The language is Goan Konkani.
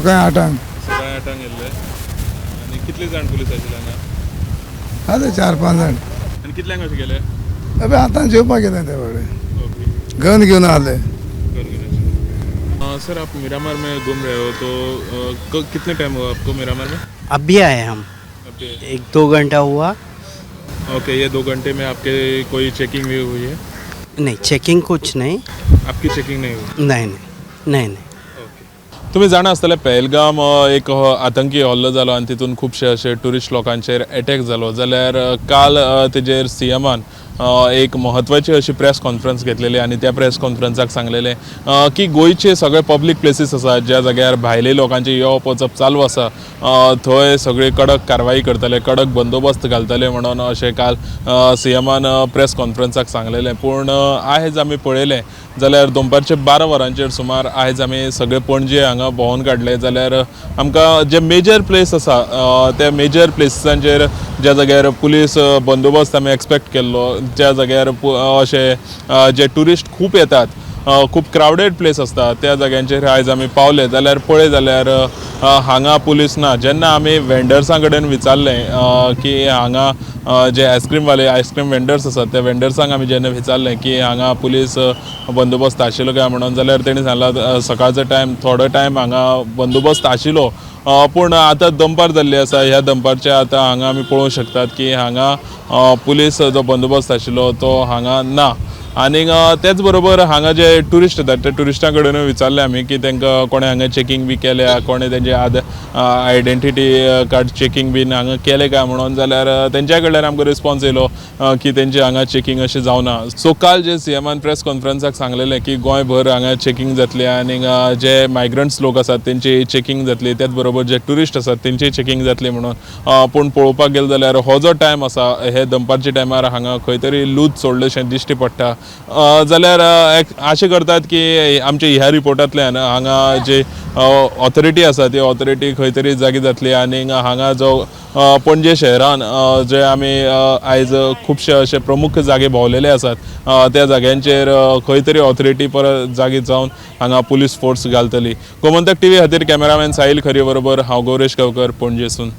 सकाळी 8आंक. सकाळी 8आंक येयल्ले. आनी कितले जाण पुलीस आशिल्ले हांगा? आसा 4-5 जाण. आनी कितल्यांक अशें गेले? अबे आतां जेवपाक गेले ते फुडें. ओके. गन घेवन आसले. सर, आप मिरामार में घूम रहे हो तो कितने टाइम हुआ आपको मिरामार में? अभी आए हम. अभी? 1-2 घंटा हुआ. ओके, ये 2 घंटे में आपके कोई चेकिंग भी हुई है? नहीं, चेकिंग कुछ नहीं. आपकी चेकिंग नहीं हुई? नहीं नहीं नहीं नहीं. तुमी जाणा आसतले, पहलगाम एक आतंकी हल्लो जालो आनी तितून खुबशे अशे ट्युरिस्ट लोकांचेर एटॅक जालो. जाल्यार काल तेजेर सीएमान एक म्हत्वाची अशी प्रेस कॉन्फरन्स घेतलेली आनी त्या प्रेस कॉन्फरन्साक सांगलेलें की गोंयचे सगळे पब्लीक प्लेसीस आसा, ज्या जाग्यार भायले लोकांचें येवप वचप चालू आसा, थंय सगळे कडक कारवाई करतले, कडक बंदोबस्त घालतले म्हणून अशें काल सीएमान प्रेस कॉन्फरन्साक सांगलेलें. पूण आयज आमी पळयलें जाल्यार दनपारचे 12 वरांचेर सुमार आयज आमी सगळे पणजे हांगा भोंवन काडले, जाल्यार आमकां जे मेजर प्लेस आसा, त्या मेजर प्लेसिसांचेर ज्या जाग्यार पुलीस बंदोबस्त आमी एक्सपेक्ट केल्लो, ज्या जाग्यार अशे जे ट्युरिस्ट खूब येतात, खूब क्रावडेड प्लेस आसता, त्या जाग्यांचेर आयज आमी पावले जाल्यार पळय जाल्यार हांगा पुलीस ना. जेन्ना आमी वेंडर्सां कडेन विचारलें की हांगा जे आयस्क्रीमवाले, आयस्क्रीम वेंडर्स आसात, त्या वेंडर्सांक आमी जेन्ना विचारलें की हांगा पुलीस बंदोबस्त आशिल्लो काय म्हणून, जाल्यार तेणी सांगलां सकाळचो टायम थोडो टायम हांगा बंदोबस्त आशिल्लो, पूण आतां दनपार जाल्ली आसा. ह्या दनपारचे आतां हांगा आमी पळोवंक शकतात की हांगा पुलीस जो बंदोबस्त आशिल्लो तो हांगा ना. आनीक तेच बरोबर हांगा जे ट्युरिस्ट येतात त्या ट्युरिस्टां कडेनूय विचारलें आमी की तांकां कोणें हांगा चॅकींग बी केल्या, कोणें तेंचे आयडेंटिटी कार्ड चॅकींग बीन हांगा केलें काय म्हणून, जाल्यार तेंच्या कडल्यान आमकां रिस्पॉन्स येयलो की तेंचे हांगा चॅकींग अशें जावना. सो काल जे सीएमान प्रेस कॉन्फरन्साक सांगलेलें की गोंयभर हांगा चॅकींग जातली आनीक जे मायग्रंट्स लोक आसात तेंची चॅकींग जातली, त्याच बरोबर जे ट्युरिस्ट आसात तेंची चॅकींग जातली म्हणून, पूण पळोवपाक गेले जाल्यार हो जो टायम आसा हे दनपारच्या टायमार हांगा खंय तरी लूज सोडलेशें दिश्टी पडटा. जाल्यार अशें करतात की आमच्या ह्या रिपोर्टांतल्यान हांगा जे ऑथॉरिटी आसा ती ऑथॉरिटी खंय तरी जागी जातली आनी हांगा जो पणजे शहरान जे आमी आयज खुबशे अशे प्रमुख जागे भोंवलेले आसात, त्या जाग्यांचेर खंय तरी ऑथॉरिटी परत जागी जावन हांगा पुलीस फोर्स घालतली. गोमंतक टीव्ही खातीर कॅमेरामॅन साहील खरी बरोबर हांव गौरेश गांवकर, पणजेसून.